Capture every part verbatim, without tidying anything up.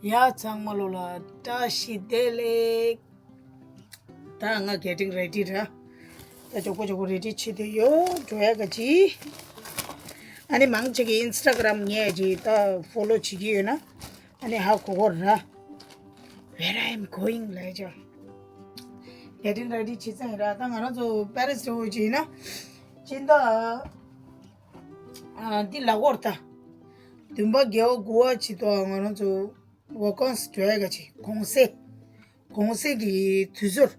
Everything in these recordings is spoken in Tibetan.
ཡ་ཚང་མ་ལོ་ལ་བཀྲ་ཤིས་བདེ་ལེགས། ད་ང་གེ་ཊིང་རེ་ཌི་ར། ད་མགྱོགས་པོ་མགྱོགས་པོ་རེ་ཌི་བྱེད་དུ་ཡོད་འགྲོ་ཡ་ག་ཅི། ཨ་ནི་མང་ཆེ་གི་ཨིན་སི་ཊ་གྷ་རམ་ངས་ཅི་ད་ཕོ་ལོ་བྱེད་ཀྱི་ཡོད་ན། ཨ་ནི་ཧ་གོ་གོ་ར། Where I am going ལ་ཅོ། གེ་ཊིང་རེ་ཌི་བྱེད་ཙང་ཡིན་ར། ད་ང་རང་ཚོ་པེ་རི་སི་འགྲོ་བྱེད་ཡིན་ན། སྤྱི་ཟླ། ཨ་འདི་ལ་གོར་ད། བདུན་པ་བརྒྱད་པ་དགུ་པ་བྱེད་དོ་ང་རང་ཚོ། ཝ་ཀོན་སི་འགྲོ་ཡ་ག་ཅི་གུང་སེང་། གུང་སེང་གི་དུས་ཚོད།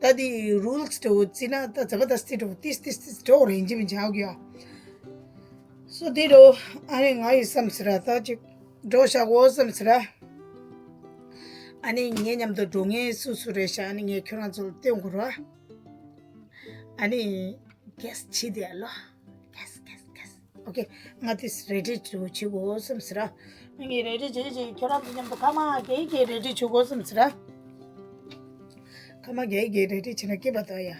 ད་དེ་རུལ་སི་འདྲ་བོ་བརྩིས་ན་ད་ཛ་བ་དཱ་སི་ཏི་འདྲ་བོ་ཏིས་ཏིས་ཏིས་འགྲོ་རེ་ཡིན་གཅིག་མིན་གཅིག་ཡོད་ཀྱི་ཡ། སོ་དེ་འགྲོ། ཨ་ནི་ང་ཡི་བསམ་ཟེར་ར་ད་ཅིག་འགྲོ་བཞག་གོ་བསམ་ཟེར་ར། ཨ་ནི་ངའི་མཉམ་དུ་འགྲོ་མཁན་སུ་སུ་རེད་ཤག་ཨ་ནི་ངས་ཁྱོད་རང་ཚོ་ལ་སྟོན་དགོས་ར། ཨ་ནི་གེ་སི་བྱེད་དེ་ལོ། གེ་སི་གེ་སི་གེ་སི། ཨོ་ཁེ། ང་དེ་རེ་ཌི་བྱེད་དགོས་བསམ་ཟེར་ར། ངས་རེ་ཌི་བྱེད་བྱེད་ཁྱོད་རང་གི་མཉམ་དུ་ཁ་མ་གེ་གེ་རེ་ཌི་བྱེད་དགོས་བསམ་ཟེར་ར། ཁ་མ་གེ་གེ་རེ་ཌི་བྱེད་ན་སྐྱིད་པ་ད་ཡ།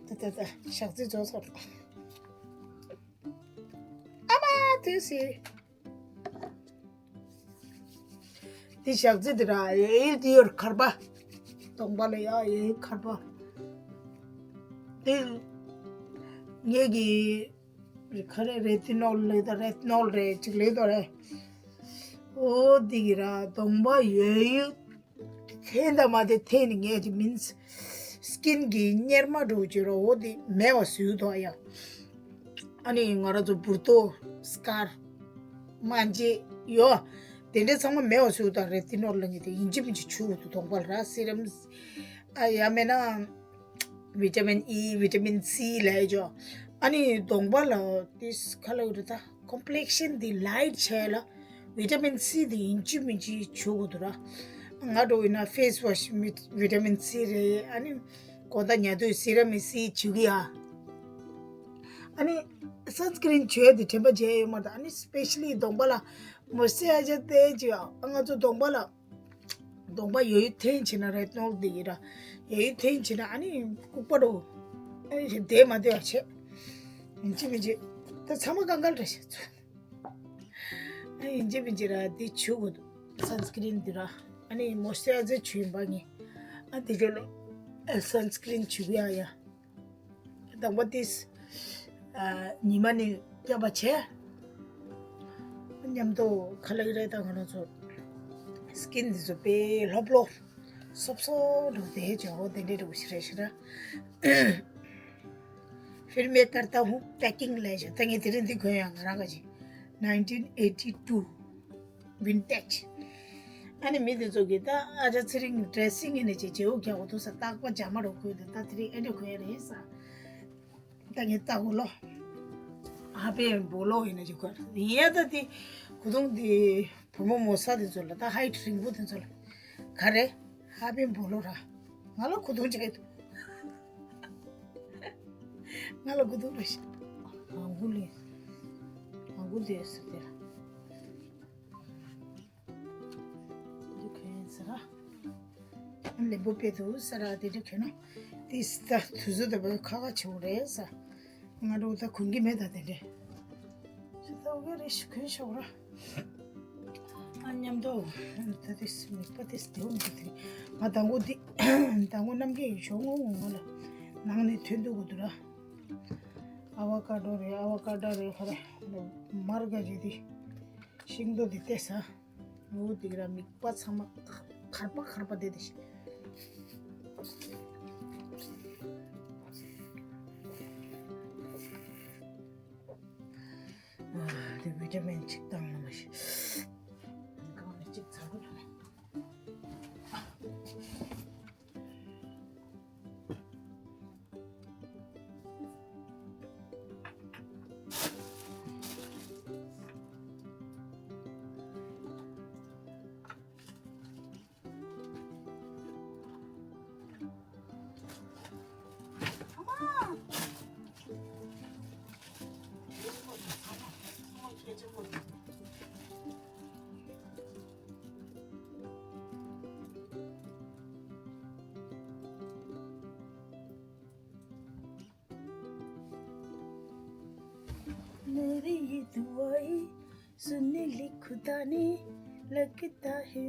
ད་ད་ད་ཞག་རྩི་རྫོགས་སོང་། ཨ་མ་དུས་སི། དེ་ཞག་རྩི་དེ་ར་ཨེ་དེ་ཡོར་ཁར་པ། གདོང་པ་ལ་ཡ་ཨེ་ཁར་པ། དེ་ངེད་ཀྱི་ཁ་རེ་རེ་ཏི་ནོལ་ལེ་ད་རེ་ཏི་ནོལ་རེ་ཅིག་ལེ་ད་རེ། ཨོ་དེ་གི་ར་གདོང་པ་ཡོད་ཡོད། ཐན་ད་མ་དེ་ཐན་ནི་ངས་ཀྱི་མིན། སི་ཀིན་གྱི་གཉེར་མ་འགྲོ་ཅི་རོ་འོ་དེ་མེད་པ་བཟོས་འདུག་ཡ། ཨ་ནི་ང་རང་ཚོ་འབུར་ཏོ་སི་ཀར་མ་འཇེ་ཡོ། དེ་འདྲའི་ཚང་མ་མེད་པ་བཟོས་འདུག་རེད་དེ་ནོར་ལ་ངས་དེ་ཡིན་གཅིག་མིན་གཅིག་བྱུག་འདུག་གདོང་པ་ལ་ར་སི་རམ། ཨ་ཡ་མེད་ན་ཝི་ཊ་མིན་ཨི་ཝི་ཊ་མིན་སི་ལ་ཡ་ཅོ། ཨ་ནི་གདོང་པ་ལ་དེ་ཁ་ལ་ཡོད་རེད་ད། ཀོམ་པི་ལེག་ཤན་འདི་ལའིཊ་བྱས་ལ་ཝི་ཊ་མིན་སི་འདི་ཡིན་གཅིག་མིན་གཅིག་བྱུག་དགོས་འདུག་ར། ང་འགྲོ་ཡིན་ན་ཕེ་སི་ཝ་ཤི་ཝི་ཊ་མིན་སི་རེད། ཨ་ནི་གོ་ད་ཉལ་དུས་སི་རམ་སི་བྱུག་གི་ཡ། ཨ་ནི་སན་སི་ཀི་རིན་བྱོས་འདི་དྲན་པ་བརྗེད་ཡོད་མ་རེད། ཨ་ནི་སི་པེ་ཤ་ལི་གདོང་པ་ལ་མོ་སི་ཅར་ཇི་ཏེ་ཅི་ཡ། ང་ཚོ་གདོང་པ་ལ་གདོང་པ་ཡོད་ཡོད་ཐན་བྱས་ན་རེ་ཏི་ནོལ་འདི་ཡིན་ར། ཡོད་ཡོད་ཐན་བྱས་ན་ཨ་ནི་ལྐུགས་པ་འགྲོ། ཨ་ནི་བསྡད་མ་བསྡད་པ་བྱས། ཡིན་གཅིག་མིན་གཅིག་ད་ཚང་མ་དཀའ་ངལ་རེད་ཤག་ཨ་ནི་ཡིན་གཅིག་མིན་གཅིག་ར་འདི་བྱུག་དགོས་འདུག་སན་སི་ཀི་རིན་འདི་ར། ཨ་ནི་མོ་སི་ཅར་ཇི་བྱུག་ཡིན་པ་ངས། ཨ་འདི་ཅོ་ལོ། ཨ་སན་སི་ཀི་རིན་བྱུག་ཡ་ཡ། དང་པོ་ཏིས། ཨ་ཉི་མ་ནི་སྐྱབས་པ་བྱས། མཉམ་དུ་ཁ་ལག་རེ་དང་ང་རང་ཚོ་སི་ཀིན་འདི་ཚོ་དཔེ་ལྷོབ་ལྷོབ་སོབ་སོབ་འགྲོ་དེ་ཇོ་བོ་དེ་འདྲའི་འགྲོ་ཞིག་རེད་ཤི་ར། ཕིར་མེ་ཀར་ཏ་ཧུ་པེ་ཀིང་ལེ་ཞོ། ད་ངས་དེ་རིང་འདི་གོན་ཡང་ང་རང་ག་ཅི། nineteen eighty two vintage། ཨ་ནི་མི་དེ་ཚོ་གིས་ད་ཨ་ཅག་ཚེ་རིང་ཌེ་སི་སིང་ཨིན་ནས་ཅེ་ཇེའུ་རྒྱག་གོ་འདུག་ས། རྟག་པ་ཇ་མ་རོ་གོས་དེ་ད་དེ་རིང་ཨེ་འདྲ་གོན་ཡ་རེད་ས། ད་ངས་ལྟ་གོ་ལོ། ཧ་པེ་བོ་ལོ་ཡིན་ན་ཅི་གོ་ཡིན་ཡ། ད་དེ་གོ་དུང་དེ་བུ་མོ་མོ་ས་དེ་ཚོ་ལ་ད་ཧའིཊ་རིང་པོ་དེ་ཚོ་ལ་ག་རེ་ཧ་པེ་བོ་ལོ་ར། ང་ལ་གོ་དུང་ཅི་ག་འདུག་ང་ལ་གོ་དུང་རེ་ཞིག་ང་གོ་ལེ། ང་གོ་དེ་ཟེར་དེ་ར། འདི་གོན་ཟེར་ར། ལེན་པོ་དཔེ་འདུག་ཟེར་ར། དེ་འདྲ་གོན་ན་དེ་ད་དུས་ཚོད་དེ་བས་ཁག་ཁག་ཆེ་བོ་རེད་ཟེར། ང་འགྲོ་ད་གོན་གི་མེད་ད་དེ་འདྲ། ད་འོ་ག་རེ་ཞིག་གོན་ཤོག་ར། ཨ་མཉམ་དུ་ད་དེ་མིག་པ་དེ་དེ་འོང་གི་དེ། ང་དང་པོ་འདི་དང་པོ་རྣམ་རྒྱལ་ཡིན་ཤོག་ངོ་ངོ་ལ་ནང་ནས་ཐོན་འདུག་གོ་འདུག་ར། ཨ་བ་ཀ་ཌོ་རེད། ཨ་བ་ཀ་ཌོ་རེད། ཧ་ར་མར་ག་རེད། དེ་ཤིང་ཏོག་དེ་བལྟས་ས། ལོ་དེ་ར་མིག་པ་ཚང་མ་ཁར་པ་ཁར་པ་བསྡད་དེ་ཤི། དེ་བི་ཊ་མིན་གཅིག་བཏང་ན་མ་ཤི། གང་ནས་གཅིག་ཚ་གོ་ཐོན། सुनने लिखुदानी लगता है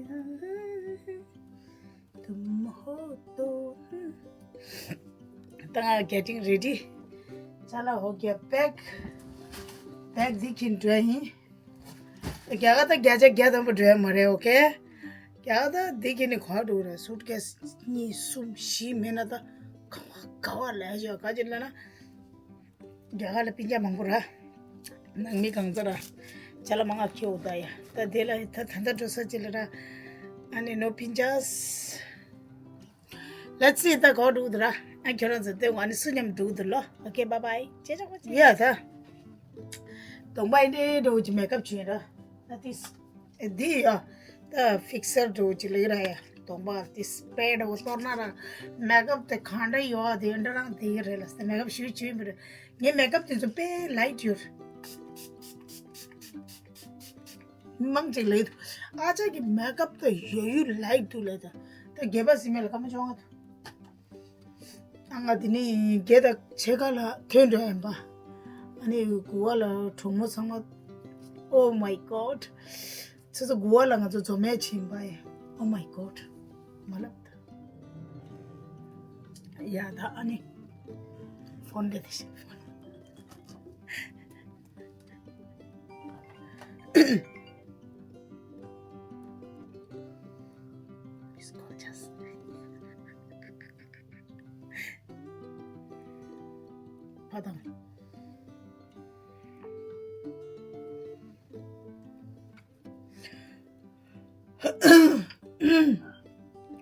तुम हो तो। ད་ང་getting ready. चलो हो गया pack. Bag འདི་འཁྱེར་འགྲོ་ཡིན། རྒྱ་གར་ད་བརྒྱ་ཆ་བརྒྱ་ཐམ་པ་འགྲོ་ཡ་མ་རེད། ཨོ་ཁེ། རྒྱ་གར་ད་འདི་འཁྱེར་ནས་ག་པར་འགྲོ་ར། སུཊ་ཀེས་གཉིས་གསུམ་བཞི་མེད་ན་ད་ག་པར་ག་པར་ལས་ཤོག་ག་ཅི་ལ་ན། རྒྱ་གར་ལ་སྤུན་ཀྱག་མང་པོ་ར། ནང་མི་གང་ཚ་ར། ཅ་ལག་མང་ང་ཁྱེར་འོ་ད་ཡ། ད་དེ་ལ་ད་ད་ད་འགྲོ་ས་ཅི་ལ་ར། ཨ་ནི་ནོ་སྤུན་ཀྱག Let's see ད་ག་པར་འགྲོ་གི་འདུག་ར། ཨ་ཁྱོད་རང་ཚོ་ལྟོས་དགོས། ཨ་ནི་སུ་མཉམ་འགྲོ་གི་འདུག་ལོ། Okay, bye bye. ཅེ་ཅོག་པ་ཅེ། ཡ་ད། གདོང་པ་འདི་འདྲ་བོ་ཅིག་མེག་ཨབ་བྱས་ར། ད་ཏིས། འདི་ཡ། ད་ཕིག་སར་འདྲ་བོ་ཅིག་ལེགས་ར་ཡ། གདོང་པ་ཏིས་སྤྲེ་འདྲ་བོ་གཏོར་ན་ར། མེག་ཨབ་དེ་གང་འདྲ་ཡོད་དེ་འདྲ་རང་དེ་རེད་ལ། ད་མེག་ཨབ་ཞུ་བྱས་མི་རེད། ངའི་མེག་ཨབ་དེ་ཚོ་དཔེ་ལའིཊ་ཡོད། མང་ཅིག་ལེགས་འདུག་ཨ་ཅག་གི་མེག་ཨབ་ད་ཡོད་ཡོད་ལའིཊ་འདུག་ལེ། ད་ད་སྒལ་པ་སིམ་མེ་ལ་ཀ་མ་ཅོང་ང་འདུག་ཨ་ང་དེ་ནི་སྒེར་དང་ཕྱེད་ཀ་ལ་ཐོན་འགྲོ་ཡིན་པ། ཨ་ནི་གུ་བ་ལ་གྲོགས་མོ་ཚང་མ། Oh my God. ཚེ་ཚོ་གུ་བ་ལ་ང་ཚོ་འཛོམས་མེད་ཕྱིན་པ་ཡིན། Oh my God. མ་ལབ་ད། ཡ་ད་ཨ་ནི་ཕོན་དེ་དེ་ཤི་ཕོན། It's gorgeous. ཕ་དང་།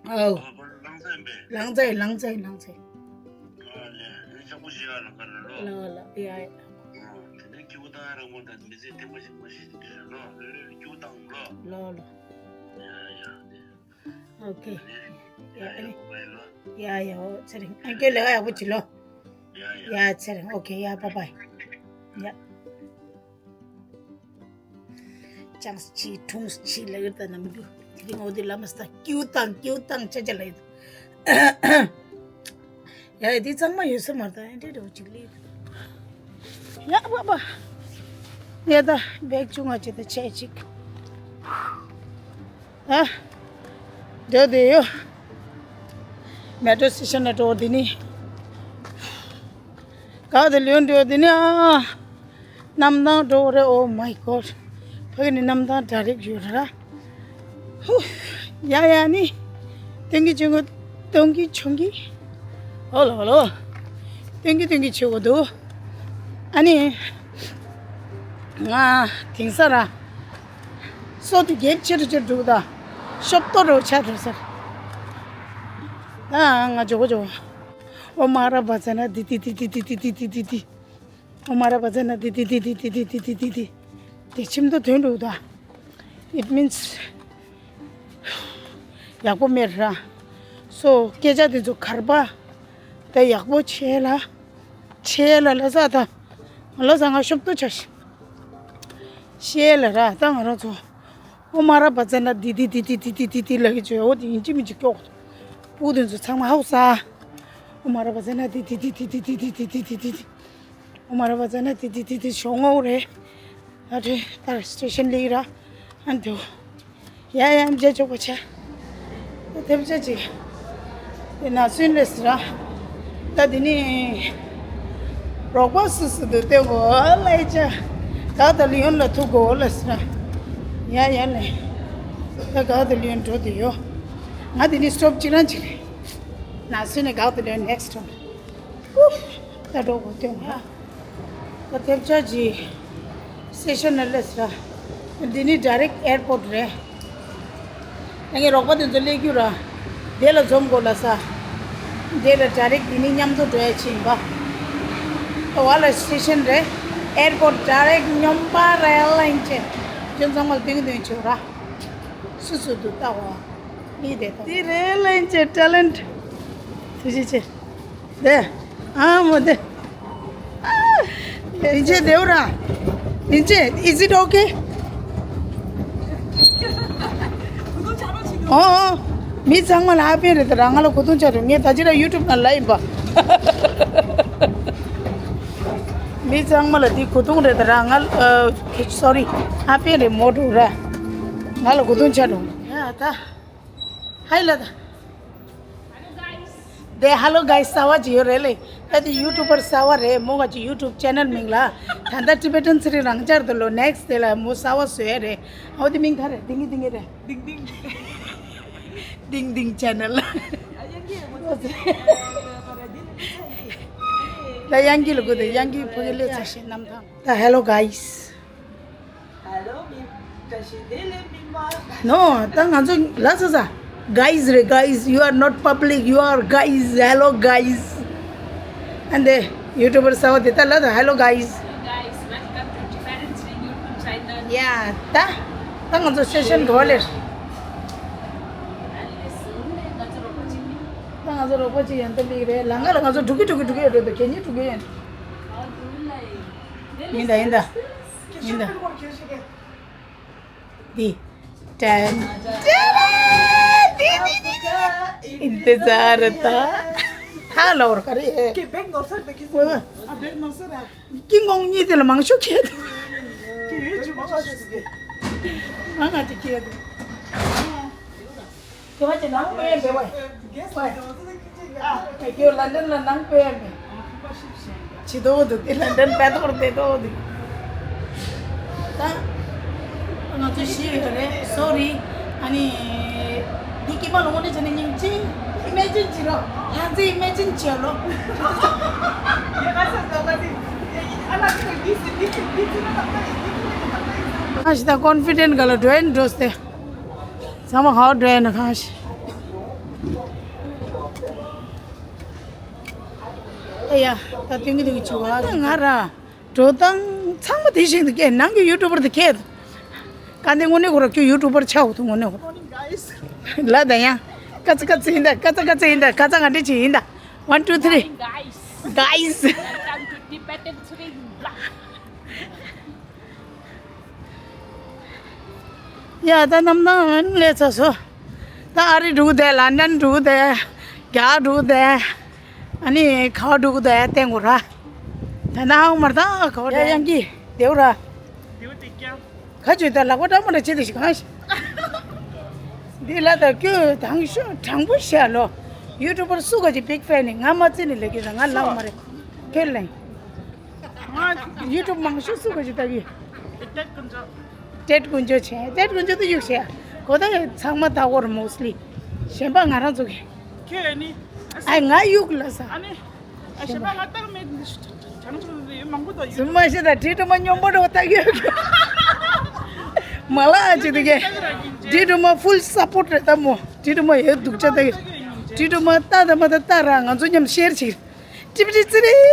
ཨའོ། ལང་ཚ་ཡིན་པས། ལང་ཚ་ཡིན། ལང་ཚ་ཡིན། ལང་ཚ་ཡིན། ཨ་ལས་ཡིན་ཤག་པོ་ཞིག་ཡ་ལ་ཁ་ལ་ལོ། ལ་ལ་ཡ་ཡ། དེ་ནས་སྐྱིད་པོ་དང་རང་མོ་དང་མི་ཚེ་བརྟན་པོ་ཞིག་མ་ཞིག་འདི་རེད་ལོ། ལོ་ལོ་སྐྱིད་པོ་དང་ལོ། ལོ་ལོ། ཡ་ཡ་དེ། ཨོ་ཁེ། ཡ་ཨ་ནི། ཡ་ཡ་ཡ་ཡ་ཨོ་ཚེ་རིང་ཨ་ཁྱོད་ལས་ཀ་ཡག་པོ་བྱེད་ལོ། ཡ་ཡ། ཡ་ཚེ་རིང་ཨོ་ཁེ། ཡ་བཱའི་བཱའི། ཡ། ཅང་ཆི་ཁྲུང་ཆི་ལ་ཡོད་ད་ནམ་རྒྱུ། དེ་རིང་འོ་དེ་ལ་མ་སྟ་ཀྱུ་དང་ཀྱུ་དང་ཅ་ཅ་ལ་ཡོད། ཡ་ཡ་དེ་གཙང་མ་ཡོད་ས་མ་རེད། ད་ཨེ་འདྲེ་འདྲ་བོ་ཅིག་ལས། ཡ་བཱའི་བཱའི། ཡ་ད་བེག་ཆུང་ང་ཅི་ད་ཆེ་ཅིག་ཨ། འདོད་དེ་ཡོད། མེ་ཏྲོ་སི་ཤན་ན་འགྲོ་འདི་ནི། ག་དེ་ལོན་འགྲོ་འདི་ནི་ཨ། གནམ་ཐང་འགྲོ་རེད། Oh my God. ཕ་གི་ནི་གནམ་ཐང་ཌའི་རེག་ཡོད་ར། ཧུ། ཡ་ཡ་ནི། སྟོན་གི་ཆུང་གི། སྟོན་གི་ཆུང་གི། ཨོ་ལོ་ཨོ་ལོ། སྟོན་གི་སྟོན་གི་ཆེ་བོ་འདུག་ཨ་ནི། ང་དེང་སང་ར། སོ་དེ་རྒྱབ་ཆེ་རུ་ཆེ་རུ་འགྲོ་གི་ད། ཤོབ་ཏོ་རུ་ཆ་རུ་ཟེར། ད་ང་ཇོ་བོ་ཇོ་བོ། ཨོ་མ་ར་བ་ཛ་ན་དི་དི་དི་དི། ཨོ་མ་ར་བ་ཛ་ན་དི་དི་དི། དེ་ཁྱིམ་དུ་ཐོན་འགྲོ་གི་ད། It means ཡག་པོ་མེད་ར། སོ་སྐད་ཆ་དེ་ཚོ་གར་པ། ད་ཡག་པོ་བྱས་ལ། བྱས་ལ་ལ་ས་ད། ལ་ས་ང་ཤོབ་ཏོ་ཆ་ཤི། བཤད་ལ་ར་ད་ང་རང་ཚོ། ཨོ་མ་ར་བ་ཛ་ན་དི་དི་དི་ལ་གི་བྱོས། འོ་དེ་ཡིན་གཅིག་མིན་གཅིག་སྐྱོག་སྤུ་དེ་ཚོ་ཚང་མ་ཧའུ་ས། ཨོ་མ་ར་བ་ཛ་ན་དི་དི་དི། ཨོ་མ་ར་བ་ཛ་ན་དི་དི་དི་དི་ཤོ་ངོ་རེད། ཨ་དེ་ད་སི་ཊེ་ཤན་ལི་ར། ཨ་འདུ། ཡ་ཡ་མཇལ་ཆོག་པ་ཆ། ཐེབས་ཆ་ཅིག་དེ་ན་སུན་རེད་ཟེར་ར། ད་དེ་ནི། རོགས་པ་སུ་སུ་འདུག་སྟོན་གོ་ལ་ཡི་ཆ། ག་ད་ལི་ཡོན་ལ་ཐུག་གོ་ལ་ཟེར་ར། ཡ་ཡ་ལེ། ད་ག་ད་ལི་ཡོན་འགྲོ་དུ་ཡོ། ང་དེ་ནི་སི་ཊོབ་ཅིག་རང་ཅིག་རེད། ན་སུན་ནི་ག་ད་ལི་ཡོན་ནེག་སི་ཊོབ། ད་འགྲོ་གོ་སྟོན་གོ་ལ། ད་ཐེབས་ཆ་ཅིག་སི་ཊེ་ཤན་ལ་སླེབས་ར། འདི་ནི་ཌའི་རེག་ཨེར་པོར་ཊི་རེད། ད་ངའི་རོགས་པ་དེ་ཚོ་སླེབས་རྒྱུ་ར། དེ་ལ་འཛོམས་དགོས་ལ་ས། དེ་ལ་ཌའི་རེག་འདི་ནི་མཉམ་དུ་འགྲོ་ཡ་ཕྱིན་པ། ད་བ་ལ་སི་ཊེ་ཤན་རེད། ཨེར་པོར་ཊི་ཌའི་རེག་སྨྱོན་པ་རེད་ལ་ཡིན་ཅེ། ཁྱོད་ཚང་མ་ལ་སྟོན་གི་སྟོན་ཆོག་ར། སུ་སུ་འདུག་ལྟ་བ། མི་དེ་དང་། དེ་རེད་ལ་ཡིན་ཅེ་ཊེ་ལེན་ཊི། ཐུགས་རྗེ་ཆེ། དེ། ཨ་མོ་དེ། རིན་ཆེན་བདེ་བོ་ར། རིན་ཆེན། Is it okay? ཨོ་ཨོ། མི་ཚང་མ་ལ་ཨ་ཕན་རེད་ད་ར། ང་ལ་གོ་ཐུང་ཆ་རུ་ངས་ད་ཅི་ར་ཡུ་ཊུབ་ནང་ལ་ཡིན་པ། མི་ཚང་མ་ལ་འདི་གོ་ཐུང་རེད་ད་ར། ང་ལ་ཨ་སོ་རི་ཨ་ཕན་རེད་མོ་འགྲོ་ར། ང་ལ་གོ་ཐུང་ཆ་འགྲོ། ཡ་ད། ཧའི་ལ་ད། དེ་ཧ་ལོ་གའི་གསར་བ་ཅིག་ཡོད་རེད་ལེ། ད་དེ་ཡུ་ཊུབ་པར་གསར་བ་རེད། མོ་ག་ཅིག་ཡུ་ཊུབ་ཆེ་ནལ་མིང་ལ། ད་ལྟ་ཊི་བེ་ཊན་ཚེ་རིང་རང་འཇགས་དུ་ལོ་ནེག་སི་དེ་ལ་མོ་གསར་བ་བཟོས་རེད། འོ་དེ་མིང་ག་རེད། ཏིང་ངེ་ཏིང་ངེ་རེད། ཏིང་ཏིང་ཆེ་ནལ། ད་དབྱངས་སྐྱིད་ལ་གོ་དེ་དབྱངས་སྐྱིད་ཕ་གི་ལས་ཚ་ཞེ་རྣམ་ཐང་། ད་ཧེ་ལོ་གའི་སི། ཧེ་ལོ་མི་བཀྲ་ཤིས་བདེ་ལེགས་མི་མ། ནོ། ད་ང་ཚོ་ལ་ས་ས། Guys རེད། Guys, you are not public, you are guys. Hello guys. And the YouTuber གསར་བ་དེ་ད་ལ་ད། Hello guys. Guys, welcome to Tibetan Street YouTube channel. Yeah. ད་ད་ང་ཚོ་སེ་ཤན་གོ་ལེར། ད་ང་ཚོ་རོགས་པ་ཅིག་ཡན་ད་ལིག་རེད། ལ་ང་ལ་ང་ཚོ་འགྲོ་གི་འགྲོ་གི་འགྲོ་གི་ཡོད་རེད། གད་སྙིགས་འགྲོ་གི་ཡོད། ཡིན་ད་ཡིན་ད། ཡིན་ད། འདི། ཏན། ཏན། འདི་འདི་འདི་འདི། انتظار ད། ཧ་ལོ་ར་ཀ་རེ། ཀི་བེག་ནོར་སར་བེག་ཀི། ཨ་བེག་ནོར་སར་ར། ཀི་ངོང་གཉིས་དེ་ལ་མང་ཤོས་ཁྱེད། ཀི་ཡོད་ཅུ་མང་ཤོས་ཟེར་གི། ང་ང་ཅིག་ཁྱེད། དེ་བ་ཅི་ནང་པའི་འདྲ་བ། ཨ། ཁྱོད་ལན་ཌན་ལ་ནང་པའི་མི། ཇི་ལྟ་བུ་འདུག་དེ་ལན་ཌན་པད་ཐོར་དེ་ལྟ་བུ་འདུག་ད་ང་ཚོ་ཤི་ཡོད་རེད། སོ་རི། ཨ་ནི། འདི་ཀི་མ་ལོ་ངོ་ནས་བྱས་ནས་སྙིང་རྗེ། ཨི་མེ་ཇིན་བྱེད་རོགས། ལྷ་མཛེས་ཨི་མེ་ཇིན་བྱེད་ལོ། ཨ་ཞི་ད་ཀོན་ཕི་ཌེན་ག་ལ་འགྲོ་ཡིན་འགྲོ་སྟེ། ཚང་མ་ཧའོ་འགྲོ་ཡིན་ན་གང་ཞིག་ཨེ་ཡ། ད་དུང་གི་དུང་གི་བྱུང་བ་ང་ར། འགྲོ་སྟངས་ཚང་མ་དེ་བཞིན་དུ་སྐད། ནང་གི་ཡུ་ཊུབ་པར་དེ་སྐད། ཀ་འདི་དངོས་གནས་ཁོ་ར་ཁྱོད་ཡུ་ཊུབ་པར་ཆགས་འདུག་དངོས་གནས་ཁོ་ར། ལ་ད་ཡང་། ཀ་ཙི་ཀ་ཙི་ཡིན་ད། ཀ་ཙི་ཀ་ཙི་ཡིན་ད། ཀ་ཙ་ག་འདྲ་ཅིག་ཡིན་ད། One, two, three. Guys. Guys. Welcome to Tibetan Swing. ཡ་ད་རྣམ་ཐང་ལས་ཚ་སོ། ད་ཨ་རི་འགྲོ་གི་བསྡད། ལན་ཌན་འགྲོ་གི་བསྡད། རྒྱ་གར་འགྲོ་གི་བསྡད། ཨ་ནི་ག་པར་འགྲོ་གི་བསྡད་བསྟན་དགོས་ར། ད་ནང་ཧང་མར་ད་ག་པར་ཡ་ཡང་གི་བདེ་བོ་ར། བདེ་བོ་བདེ་རྐྱང་། ག་ཅོད་ད་ལག་པ་འདྲ་མོ་འདྲ་བྱེད་དེ་ཞིག་གང་ཞིག་འདི་ལ་ད་ཁྱོད་དང་ཤོག་དྲང་པོ་བཤད་ལོ། ཡུ་ཊུབ་པར་སུ་ག་ཅིག་བིག་ཕེན་ནི། ང་མ་བརྩི་ནི་ལས་ཀྱི་ང་ལངས་མ་རེད། ཁྱོད་ལེན། ང་ཡུ་ཊུབ་མང་ཤོས་སུ་ག་ཅིག་ལྟ་གི། ཏེད་དཀོན་མཆོག་ཏེད་དཀོན་མཆོག་བྱས། ཏེད་དཀོན་མཆོག་ཏུ་གཡུག་བྱས། གོ་ད་ཚང་མ་ད་བོར་མོ་སི་ལི། གཞན་པ་ང་རང་ཚོ་གི། ཁྱོད་ནི། ཨ་ང་གཡུག་ལ་ས། ཨ་ནི། ཨ་གཞན་པ་ང་བཏང་མེད་ནི་ཞུ། གྲངས་ཆུང་ཡོད་མང་པོ་དོ་ཡོད། ཟུར་མ་ཤེས་ད་དྲི་དྲི་མ་སྙོམས་པོ་འགྲོ་ད་གཡུག་མ་ལ་ཨ་ཅི་དེ་གས། དྲི་དྲི་མ་ཕུལ་སཔོར་ཊི་རེད་ད་མོ། དྲི་དྲི་མ་ཡོད་སྡུག་ཅག་ད་གི། དྲི་དྲི་མ་ལྟ་ད་མ་ད་ལྟ་ར་ང་ཚོ་མཉམ་ཤེར་བྱེད། ཀྲིབ་ཀྲིབ་ཙི་རི།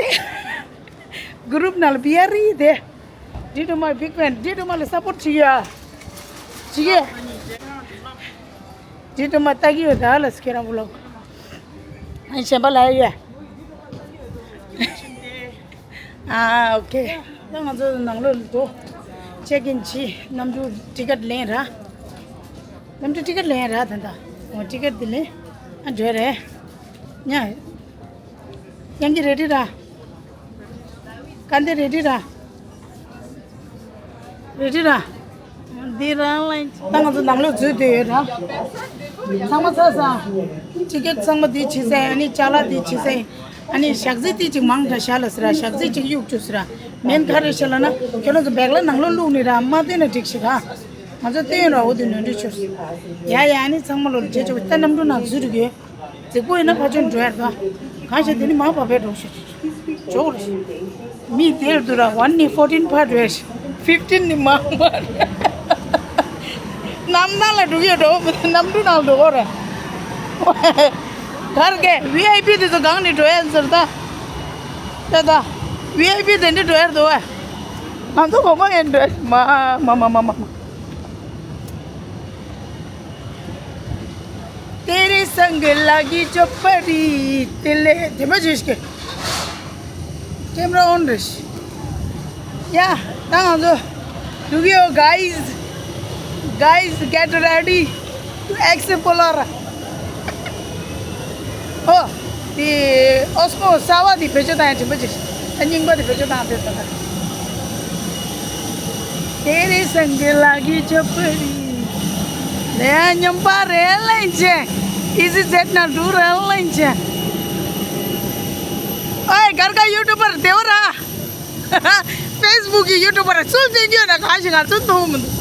གུ་རུབ་ནང་ལ་བི་ཨར་རི་དེ། ཌི་ཌུ་མ་བིག་ཕེན། ཌི་ཌུ་མ་ལ་སཔོར་ཊི་བྱེད་ཡ། བྱེད་ཡ། ཌི་ཌུ་མ་ལྟ་གི་ཡོད་ད་ལ་སི་ཁྱེད་རང་བུ་ལོག་ཨ་གཞན་པ་ལ་ཡ། ཨ་ཨོ་ཁེ། ད་ང་ཚོ་ནང་ལོགས་འགྲོ། ཅེག་ཨིན་བྱེད། གནམ་གྲུ་ཊི་ཀེ་ཊི་ལེན་ར། གནམ་གྲུ་ཊི་ཀེ་ཊི་ལེན་ར་ད་ད། འོ་ཊི་ཀེ་ཊི་དེ་ལེན། ཨ་འགྲོ་རེད། ཉ། ཡང་གི་རེ་ཌི་ར། ཀ་འདི་རེ་ཌི་ར། རེ་ཌི་ར། འདི་རང་ལ་ད་ང་ཚོ་ནང་ལོགས་འཛུལ་བསྡད་ཡོད་ར། ཚང་མ་ཚར་སོང་། ཊི་ཀེ་ཊི་ཚང་མ་འདི་བྱེད་ས། ཨ་ནི་ཅ་ལག་འདི་བྱེད་ས། ཨ་ནི་ཞག་རྩི་ཏི་ཅིག་མང་དྲགས་བཞག་ལ་ཟེར་ར། ཞག་རྩི་ཅིག་གཡུག་བཅུག་ཟེར་ར། མེན་ག་རེ་བྱས་ལབ་ན་ཁྱོད་རང་ཚོ་བེག་ལ་ནང་ལོགས་བླུགས་ནི་ར། མ་བསྟན་ན་འགྲིག་ཤི་ག་ང་ཚོ་བསྟན་ཡོད་ར། འོ་དེ་ནོར་འཁྲུལ་ཤོར། ཡ་ཡ། ཨ་ནི་ཚང་མ་ལོ་རྗེས་ཆོག་ད་གནམ་གྲུ་ནང་འཛུལ་འགྲོ་གི་ཡོད། རྫིག་པོ་ཡིན་ན་ཕ་ཆོས་འགྲོ་ཡར་དང་། གང་ཤེས་དེ་ནི་མ་བབས་པའི་འགྲོ་ཤོད། འཇོག་རེ་ཤི། མི་དེར་འདུག་ར། ཝན་ནི་ཕོར་ཊིན་ཕར་འགྲོ་ཤི། ཕིཕ་ཊིན་ནི་མ་མར། གནམ་ཐང་ལ་འགྲོ་གི་ཡོད་འགྲོ། གནམ་གྲུ་ནང་འགྲོ་གོ་རེ། གར་གེ་ཝི་ཨའི་པི་དེ་ཚོ་གང་ནས་འགྲོ་ཡ་ཟེར་ད། ད་ད། ཝི་ཨའི་པི་དེ་འདྲ་འགྲོ་ཡར་འདུག་བ། ང་ཚོ་གོ་མ་ཡིན་འགྲོ་ཡ་མ་མ་མ་མ་མ། तेरे संग लागी जो परी तेले དེ་མ་བྱེད་ཤིག་ཀེམ་ར་ཨོན་རེད། ཡ། ད་ང་ཚོ་འགྲོ་གི་ཡོད། Guys, guys, get ready to explore. ཨོ། དེ་ཨོ་སི་མོ་གསར་བ་དེ་བེད་སྤྱོད་བཏང་ཡ་དྲན་པ་བྱེད་ཤིག་རྙིང་པ་དེ་བེད་སྤྱོད་བཏང་དེ་ད་ལྟ། तेरे संग लागी छपरी। नया नंबर है लेंचे। इजी सेट ना दूर है लेंचे। ओए, घर का यूट्यूबर देवरा। Facebook གི་ཡུ་ཊུབ་པར་སུ་འཛིན་རྒྱུ་ན་གང་ཞིག་ང་ཚོ་མཐོང་མི་འདུག་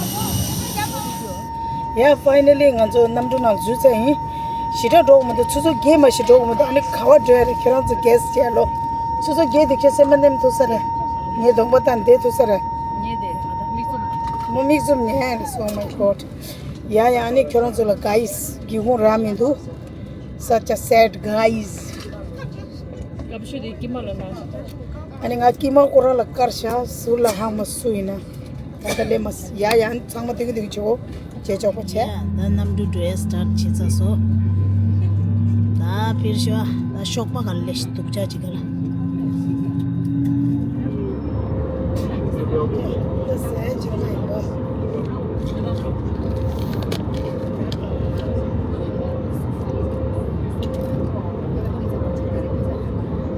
ཡ། ཕའི་ནལ་ལི་ང་ཚོ་གནམ་གྲུ་ནང་འཛུལ་ཚར་ཡིན། ཞེ་དྲག་འགྲོ་གི་མི་འདུག་ཆུ་ཚོད་བརྒྱད་མ་ཞིག་འགྲོ་གི་མི་འདུག་ཨ་ནི་ག་བ་འགྲོ་ཡ་རེད། ཁྱེད་རང་ཚོ་གེ་སི་བྱས་ལོ། ཆུ་ཚོད་བརྒྱད་དེ་ཁྱེད་སེམས་པ་ནེམ་ཐུབ་ས་རེད། ངའི་གདོང་པ་དང་བསྡད་ཐུབ་ས་རེད། ངས་བསྡད་ང་ད་མིག་བཙུམ། མོ་མིག་བཙུམ་ཉན་རེད། Oh my God། ཡ་ཡ། ཨ་ནི་ཁྱོད་རང་ཚོ་ལ་གྷའིས་སྒེའུ་ཁུང་རག་མི་འདུག Such a sad guys། སྐབས་ཤོད་དེ་ཀྱི་མ་ལ་ན། ཨ་ནི་ང་ཀྱི་མ་ཁོ་རང་ལ་དཀར་ཤ་ཟུར་ལ་ཧང་མ་སུ་ཡིན་ན། ད་ལྟ་ལས་མ་སི་ཡ་ཡ། ཨ་ནི་ཚང་མ་དེ་གི་དེ་གི་བྱེད་འོ། བྱེད་ཆོག་པ་བྱས། ཡ་ད་གནམ་གྲུ་འགྲོ་ཡ་སི་ཊར་བྱེད་ཚར་སོ། ད་ཕིར་ཤོ་ད་ཤོག་པ་ག་ལ་ལས་ཤི་འདུག་ཅག་ཅིག་ག་ལ།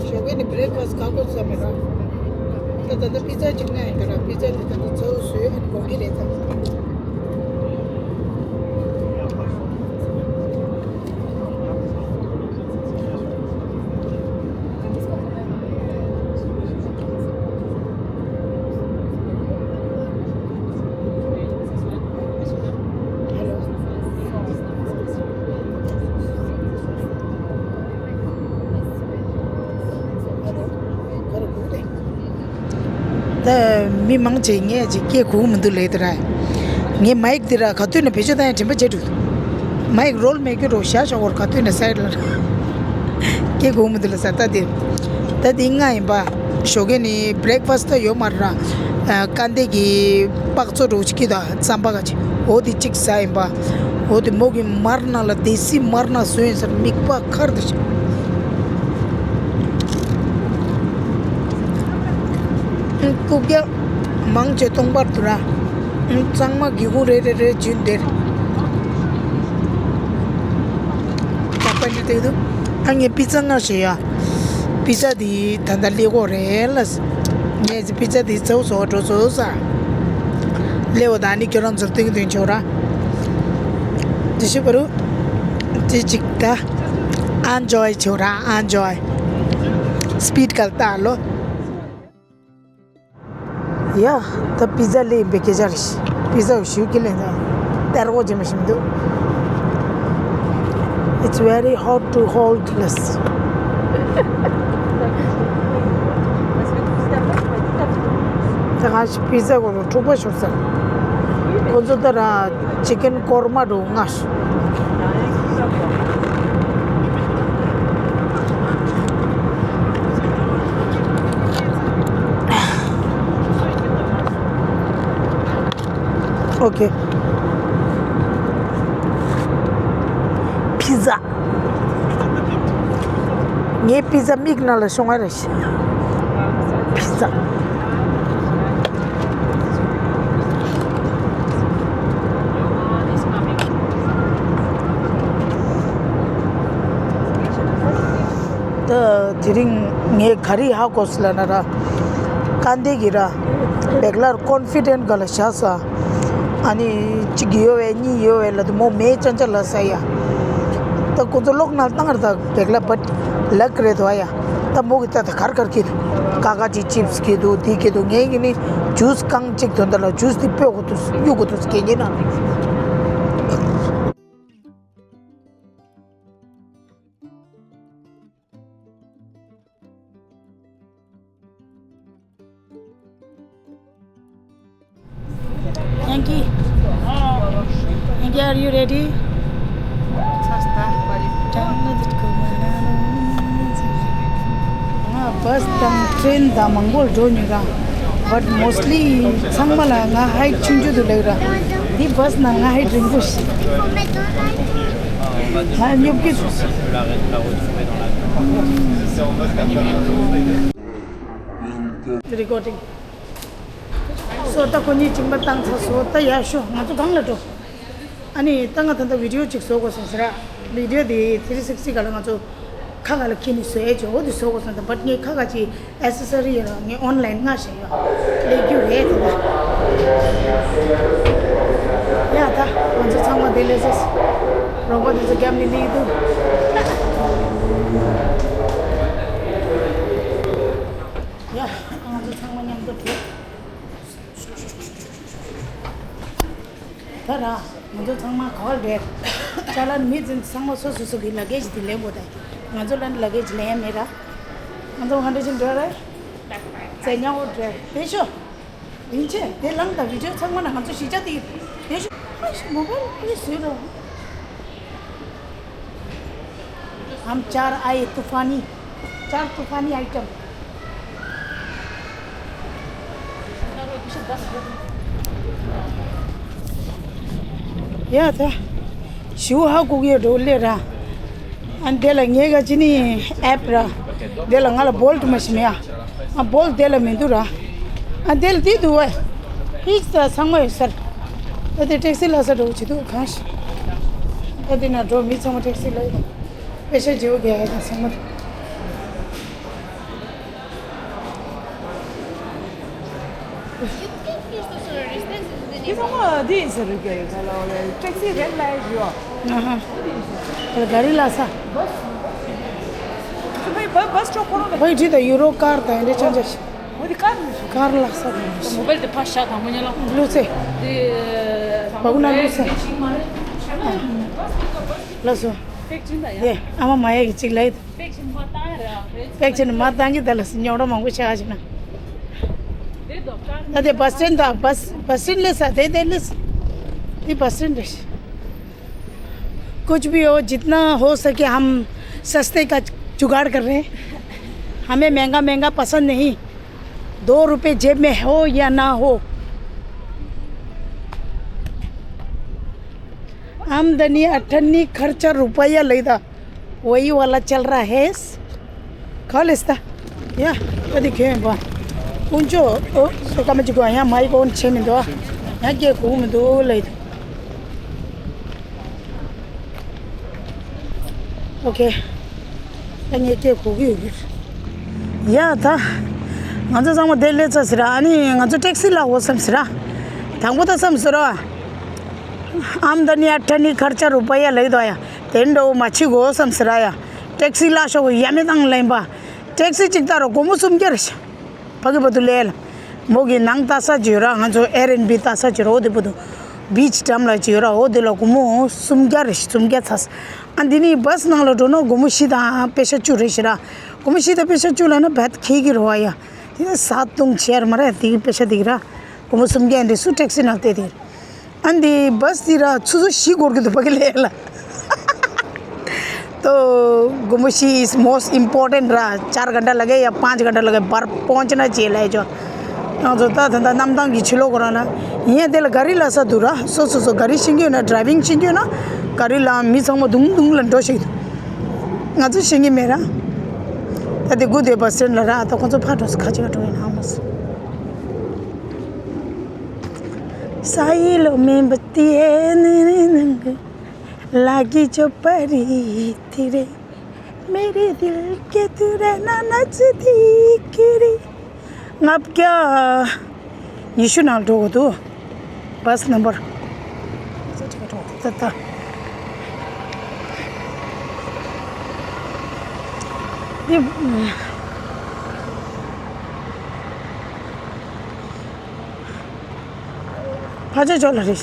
ཞོགས་ཀས་ནི་བྷི་རེག་ཕ་སི་ཁག་པོ་བཟོས་མེད་ར། ད་ད་ལྟ་པི་ཛ་གཅིག་ན་ཡིན་ད་ར། པི་ཛ་ནི་ད་ལྟ་ཚ་བོ་བཟོས་ཨ་ནི་གོང་གི་རེད་ད། ད་མི་མང་ཆེ་ངས་ཅིག་སྐད་གོ་གི་མི་འདུག་ལབ་དེ་ར། ངའི་མའིག་དེ་ར་ག་དུས་ནས་བེད་སྤྱོད་བཏང་ཡ་དྲན་པ་བརྗེད་འགྲོ། མའིག་རོལ་མེད་ཀྱི་རོ་ཤ་ཤ་བོར་ག་དུས་ནས་སའིཌ་ལ་ར། སྐད་གོ་གི་མི་འདུག་ལབ་ས་ད་དེ། ད་དེ་ང་ཡིན་པ། ཞོགས་ཀས་ནི་བྷི་རེག་ཕ་སི་ད་ཡོད་མ་ར། ཨ་ཀ་འདེ་གི་པགས་བཙོ་འདྲ་བོ་ཅིག་གི་ད་རྩམ་པ་ག་ཅིག་འོ་དེ་གཅིག་ཟ་ཡིན་པ། འོ་དེ་མོ་གི་མར་ནང་ལ་དེ་སི་མར་ནང་བཟོས་ཡིན་ཟེར། མིག་པ་ཁར་དུ་ཞིག་རྐུབ་བཀྱག་མང་ཆེ་སྟོང་པར་དུ་ར། གཙང་མ་སྒེའུ་ཁུང་རེ་རེ་རེ་བརྒྱུད་འདིར། ད་པ་འདི་དེ་དུ་ཨ་ངས་པི་ཙ་མངགས་བྱས་ཡ། པི་ཙ་འདི་ད་ལྟ་ལས་གོ་རེད་ལ། ངས་པི་ཙ་འདི་ཚོ་བཟོ་འགྲོ་ཚོ་ས། ལས་འོ་ད་ནི་ཁྱོད་རང་ཚོར་སྟོན་གྱི་དོན་ཆོག་ར། དེ་ཤི་བ་རུ། དེ་གཅིག་ད། ཨན་ཇོའི་ཆོག་ར་ཨན་ཇོའི། སི་པིཌ་གལ་ཏ་ལོ། ཡ། ད་པི་ཛ་ལས་ཡིན་པའི་སྐད་ཆ་རེད། པི་ཛ་ཞུ་ཀི་ལེན་ད། སྟེར་གོ་ཇི་མ་ཞིམ་འདུག It's very hard to hold this. ད་ག་ཞིག་པི་ཛ་གོ་རུ་འཁྲུག་པ་ཤོར་ས། ཁོ་ཚོ་ད་ར་ཅི་ཀན་ཀོར་མ་འགྲོ་ང་ཞིག་ཨོ་ཁེ། པི་ཛ། ངའི་པི་ཛ་མིག་ནང་ལ་ཤོང་བ་རེད། པི་ཛ། ད་དེ་རིང་ངས་ག་རེ་ཧ་གོ་སོང་ལབ་ན་ར། ཀ་འདེ་གི་ར། བེག་ལར་ཀོན་ཕི་ཌེན་ག་ལ་བཞག་ས། ཨ་ནི་གཅིག་ཡོད་བས་གཉིས་ཡོད་བས་ལ་དུ་མོ་མེ་ཅན་ཅན་ལ་ས་ཡ། ད་ཁོ་ཚོ་ལོག་ན་བཏང་ར་ད་བེག་ལ་བད་ལག་རེད་དོ་ཡ། ད་མོ་གི་ད་ད་གར་གར་གི་ཀ་ཀ་ཅིག་ཅིབ་སི་གི་འདུག་དེ་གི་འདུག་ངས་གི་ནི་ཇུས་གང་ཅིག་དོན་དག་ལ་ཇུས་དེ་སྤོ་གོ་དུས་གཡུག་གོ་དུས་གད་སྙིགས་ནང་། Yankee, Yankee, are you ready? ང་བྷ་སི་དང་ཊྲེན་དང་མང་པོར་འགྲོ་མྱོང་ར། But mostly ཚང་མ་ལ་ང་ཧའིཊ་ཆུང་ཆུང་དུ་ལེགས་ར། འདི་བྷ་སི་ནང་ང་ཧའིཊ་རིང་པོ་ཞིག་ང་སྙོབ་ཀྱི་འདུག Recording. སོ་ད་ཁོ་གཉིས་གཅིག་མ་བཏང་ཚར་སོ། ད་ཡར་ཤོག་ང་ཚོ་སྒང་ལ་འགྲོ། ཨ་ནི་ད་ང་ད་ལྟ་བི་ཌི་ཡོ་གཅིག་བཟོ་དགོས་སོང་ཟེར་ར། བི་ཌི་ཡོ་དེ་ཐི་རི་སིག་སི་ག་ལ་ང་ཚོ་ ཁ་ཁ་ལ་ཁྱེར་ནས་བཟོ་ཡས་ཅིག་འོ་དེ་བཟོ་དགོས་སོང་། ད་བཊ་ངས་ཁ་ཁ་ཅིག་ཨེ་སེ་སི་རི་ཡོད་ར། ངས་ཨོན་ལན་མངགས་བཞག་ཡོད། སླེབས་རྒྱུ་རེད་ད། ཡ་ད་ང་ཚོ་ཚང་མ་དེ་སླེབས་སོང་། རོགས་པ་དེ་ཚོ་རྒྱབ་ནས་སླེབས་འདུག་ཡ་ང་ཚོ་ཚང་མ་མཉམ་དུ་འགྲོ། ད་ར། ང་ཚོ་ཚང་མ་ག་བར་རེད། ཅ་ལག་མི་ཚང་མ་སོ་སོ་སོ་གི་ལ་གེ་ཇི་དེ་ལེན་དགོས་ད། ང་ཚོ་ལ་ལ་གེ་ཇི་ལེན་ཡ་མེད་ར། ང་ཚོ་ཧན་ཌ་ཅན་འགྲོ་རེད། ཙེ་ཉ་འོ་འགྲོ་དེ་ཤོ། ཡིན་ཆེ་དེ་ལངས་ད། བི་ཌི་ཡོ་ཚང་མ་ན་ང་ཚོ་གཞིས་ཆགས་དེ་དེ་ཤོ། ཨ་ཤི་མོ་བལ་ཨ་ཡེ་སུ་ར། हम चार आए तूफानी, चार तूफानी आइटम। ཡ་ད། ཞུ་ཧ་གོ་གི་ཡོད་འགྲོ་ལེ་ར། ཨ་འདི་ལ་ངས་ག་ཅི་ནི་ཨེབ་ར། འདི་ལ་ང་ལ་བོལ་ཊི་མ་ཤི་མེ་ཡ། ཨ་བོལ་ཊི་དེ་ལ་མི་འདུག་ར། ཨ་དེ་ལ་དེ་འདུག་བས། ཧིས་ད་ཚང་མ་ཡོད་སར། ཨ་དེ་ཊེག་སི་ལ་ས་འགྲོ་བྱེད་འདུག་གང་ཞིག་ཨ་དེ་ན་འགྲོ་མི་ཚང་མ་ཊེག་སི་ལ་ཡོད། པེ་ཤ་བརྗེ་བོ་རྒྱག་ཡ་དང་ཚང་མ་འདུག་འདི་ཚང་མ་འདི་ཡིན་ཟེར་རེད་ཀྱི་ད་ལ་ཊེག་སི་རེད་ལ་ཡོད། ཨ་ཧ། ག་རི་ལ་ས། བའི་བ་བ་སི་ཅོག་ཁོ་རང་ལ། བའི་ཁྲིད་དང་ཡུ་རོ་ཀར་དང་འདྲ་ཆང་ཆ་ཞིག་འོ་དེ་ཀར་མི་ཤོག་ཀར་ལ་ས་དང་མོ་བལ་དེ་ཕ་ཤ་དང་མོ་ཉ་ལ། ལུ་ཚེ། དེ་བ་ཀུ་ན་ལུ་ཚེ། ལ་སོ། པེག་ཅིན་ད་ཡ། དེ་ཨ་མ་མ་ཡ་གི་གཅིག་ལ་ཡི། པེག་ཅིན་མ་བཏང་ར། པེག་ཅིན་མ་བཏང་གི་ད་ལ་སི་ཉོ་ར་མང་པོ་ཆགས་ཤིག་ན། དེ་དོ་ཀར། ད་དེ་བ་སི་ཊེན་ད་བ་སི་བ་སི་ཊེན་ལས་ས་དེ་དེ་ལས། དེ་བ་སི་ཊེན་རེད། कुछ भी हो, जितना हो सके हम सस्ते का जुगाड़ कर रहे हैं। हमें महंगा महंगा पसंद नहीं, दो रुपए जेब में हो या ना हो। आमदनी अठन्नी, खर्चा रुपया लेदा, वही वाला चल रहा है। ཁ་ལེ་སྟ། ཡ། ད་དེ་ཁྱོད་པ། ཀུན་སྤྱོད་ཨོ་སོ་ཀ་མ་ཅི་གོ་ཡ་མ་ཡི་གོ་ཆེ་མི་འདུག་ཡ་སྐད་གོ་མི་འདུག་ལེ། ཨོ་ཁེ། ད་ངས་སྐད་གོ་གི་ཡོད་གི། ཡ་ད། ང་ཚོ་ཚང་མ་དེ་སླེབས་ཚར་ཟེར་ར། ཨ་ནི་ང་ཚོ་ཊེག་སི་ལ་འོ་བསམ་ཟེར་ར། དང་པོ་ད་བསམ་ཟེར་ར། आमदनी अठन्नी, खर्चा रुपया लई दो या। དེ་འདྲ་བོ་མ་བྱེད་དགོས་བསམ་ཟེར་ར་ཡ། ཊེག་སི་ལ་ཤོག་ཡ་མེད་དང་ལེན་པ། ཊེག་སི་གཅིག་ལྟར་སྒོར་མོ་སུམ་བརྒྱ་རེད་ཤག་ཕ་གི་བ་དུ་ལས་ལ། མོ་གི་ནང་ལྟ་ས་ཅིག་ཡོད་ར། ང་ཚོ་ཨེར་ཨེན་བི་ལྟ་ས་ཅིག་ཡོད་ར། འོ་དེ་བ་དུ་བིཆ་འགྲམ་ལ་ཅིག་ཡོད་ར། འོ་དེ་ལ་སྒོར་མོ་སུམ་བརྒྱ་རེད་ཤག་སུམ་བརྒྱ་ཚར། ཨ་འདི་ནི་བ་སི་ནང་ལ་འགྲོ་ན་སྒོར་མོ་བཞི་དང་པེ་ཤ་བཅུ་རེད་ཤག་ར། སྒོར་མོ་བཞི་དང་པེ་ཤ་བཅུ་ལ་ན་བད་ཁེ་གི་རོ་བ་ཡ། དེ་ནི་ཟ་བཏུང་བྱེད་ཡ་མ་རེད། དེ་གི་པེ་ཤ་དེ་གི་ར། སྒོར་མོ་སུམ་བརྒྱ་འདི་སུ་ཊེག་སི་ནང་བལྟས་དེ། ཨ་འདི་བ་སི་འདི་ར་ཆུ་ཚོད་བཞི་འགོར་གི་འདུག་ཕ་གི་ལས་ལ། तो गुमशी इज मोस्ट इम्पोर्टेंट रहा। चार घंटा लगे या पाँच घंटा लगे, पर पहुंचना चाहिए ले जो। ང་ཚོ་ད་ད་ད་གནམ་ཐང་གི་ཕྱི་ལོགས་ཁོ་རང་ན་ཡིན་ཡ། དེ་ལ་ག་རི་ལ་ས་འདུག་ར། སོ་སོ་སོ་ག་རི་ཤེས་ཀྱི་ཡོད་ན། ཌ་རའི་ཝིང་ཤེས་ཀྱི་ཡོད་ན་ག་རི་ལ་མི་ཚང་མ་དུང་དུང་ལ་འགྲོ་ཤེས་འདུག་ང་ཚོ་ཤེས་ཀྱི་མེད་ར། ད་དེ་དགུ་དེ་བ་སི་ཊེན་ལ་ར། ད་ཁོ་ཚོ་ཕར་འགྲོ་སོང་། ཁ་ཅིག་འགྲོ་ཡིན་ཧ་མ་སོང་། साई लो मेंबत्ती है नंग लागी जो परी तेरे मेरे दिल के तू रहना नजदीक रे। ལྔ་བརྒྱ་ཉི་ཤུ་ནང་འགྲོ་གི་འདུག་བ་སི་ནམ་བར། ད་ད། འདི། ཕ་ཆོས་ཕྱོགས་ལ་རེད།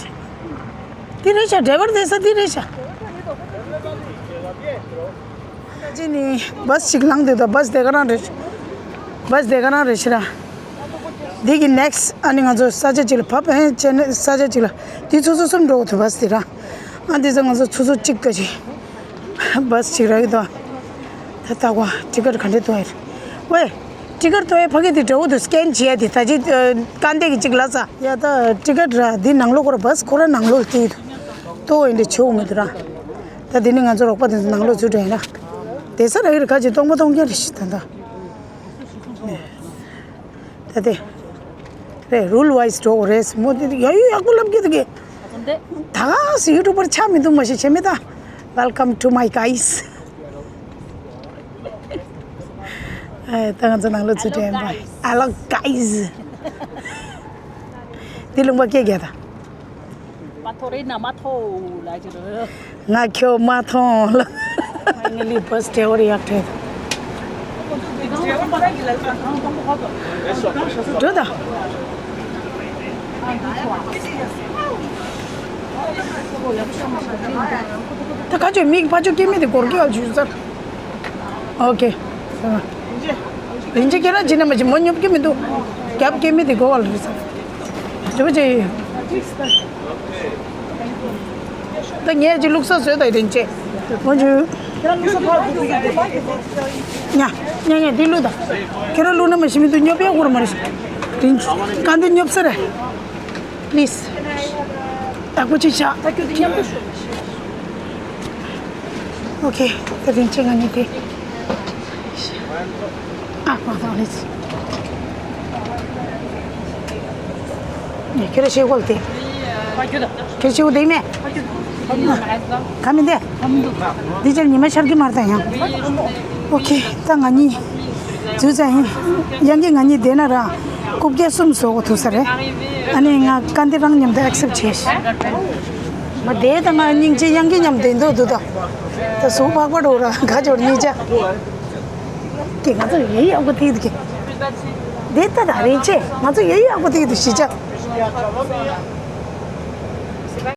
འདི་རེད་ཤག་ཌ་རའི་ཝར་བསྡད་ས་འདི་རེད་ཤག་ཅི་ནི་བ་སི་ཅིག་ལངས་འདུག་ད་བ་སི་དེ་ག་རང་རེད། བ་སི་དེ་ག་རང་རེད་ཤག་ར། འདི་གི་ནེག་སི་ཊི་ཨ་ནི་ང་ཚོ་ས་ཆ་ཅིག་ལ་བབས། ཨེ་ཅེ་ནེ་ས་ཆ་ཅིག་ལ། འདི་ཆུ་ཚོད་གསུམ་འགྲོ་གི་འདུག་བ་སི་དེ་ར། ཨ་འདི་ཚོ་ང་ཚོ་ཆུ་ཚོད་གཅིག་ག་ཅིག་བ་སི་ཅིག་རག་གི་འདུག་ད་ལྟ་བ་ཊི་ཀེ་ཊི་ག་འདྲས་གཏོང་ཡ་རེད། ཝེ། ཊི་ཀེ་ཊི་གཏོང་ཡ་ཕ་གི་དེ་འདྲ་བོ་འདུག་སི་ཀེན་བྱེད་ཡ་དེ་ད་ཅི་ཨ་སྐར་འདས་ཀྱི་གཅིག་ལ་ས། ཡ་ད་ཊི་ཀེ་ཊི་ར་འདི་ནང་ལོགས་ཁོ་ར་བ་སི་ཁོ་ར་ནང་ལོགས་ལ་བལྟས་ཡི་འདུག་ཏོ་ཡིན་འདྲ་བྱེད་འོང་གི་འདུག་ར། ད་དེ་ནི་ང་ཚོ་རོགས་པ་དེ་ཚོ་ནང་ལོགས་ཚུད་འགྲོ་ཡིན་ན། བསྡད་ས་རག་གི་རེད། ཁ་ཅིག་སྟོང་པ་སྟོང་རྐྱང་རེད་ཤག་ད་ད། ད་དེ། རེད། རུལ་ཝའི་སི་འགྲོ་དགོས་རེད་མོ། དེ་ཡ་ཡུ་ཡག་པོ་ལབ་ཀྱི་འདུག་གི་ད་ག་སེ་ཡུ་ཊུབ་པར་ཆགས་མི་འདུག་མ་གཞི་བྱེད་མི་ད། Welcome to my guys. ཨེ། ད་ང་ཚོ་ནང་ལོགས་ཚུར་དྲན་པ། Hello guys. འདི་ལུང་པ་སྐད་རྒྱག་དང་། མ་ཐོ་རེ་ན་མ་ཐོ་ལ་ཅི་རེད། ང་ཁྱོད་མ་མཐོང་ལ། Finally bus driver ཡག་བྲལ། འགྲོ་ད། ད་ཁ་ཆོས་མིག་ཕ་ཆོས་སྐྱེ་མི་དེ་སྒོར་གི་ཨ་ཇུ་ཟར། ཨོ་ཁེ། རིན་ཆེན་ཁྱེད་རང་ཅི་ན་མ་ཅི་མོ་ཉོབ་ཀྱི་མི་འདུག་རྒྱབ་སྐྱེ་མི་དེ་སྒོ་བ་ལ་རེད་ཟར། ཇོ་བོ་ཅེ། ད་ངས་ཅི་ལུགས་ས་བཟོས་ད་ཡི་རིན་ཆེན། མོ་ཇུ། ཉ་ཉ་ཉ་འདི་ལུགས་ད། ཁྱེད་རང་ལུགས་ན་མ་ཤི་མི་འདུག་ཉོབ་ཡག་གོ་ར་མ་རེད། རིན་ཆེན་ག་འདི་ཉོབ་ས་རེད། Please. ད་ཁོ་ཅི་བྱ། ད་ཁྱོད་འདི་མཉམ་དུ་ཤོག་ཨོ་ཁེ། ད་རིན་ཆེན་ང་གཉིས་དེ། ཨ་མ་ད་ལེ་ཙི། ནས་ཁྱོད་ར་ཤེས་གོ་ལ་དེ། ཁྱོད་ཤེས་གོ་དེ་མེད། ག་མི་འདི། འདི་ཅར་ཉི་མ་ཤར་གི་མར་ད་ཡང་། ཨོ་ཁེ། ད་ང་གཉིས། འཛུལ་ཙང་ཡིན། ཡང་གི་ང་གཉིས་བསྡད་ན་ར། རྐུབ་བཀྱག་གསུམ་བཟོ་གོ་ཐུག་ས་རེད། ཨ་ནི་ང་ཀ་འདི་རང་མཉམ་དུ་ཨེག་སེབ་བྱས། མ་བསྡད་ད་ང་སྙིང་རྗེ་ཡང་གི་མཉམ་བསྡད་འདུག་འདུག་ད། ད་གཟུགས་པགས་པ་འགྲོ་ར་ག་འབྱོར་གཉིས་ཆ། ཀྱེ་ང་ཚོ་ཡེ་ཡག་པོ་ཐིག་ཏུ་ཀྱེ། འདི་ལྟ་ད་རིན་ཆེན་ང་ཚོ་ཡེ་ཡག་པོ་ཐིག་ཏུ་ཤི་ཆ།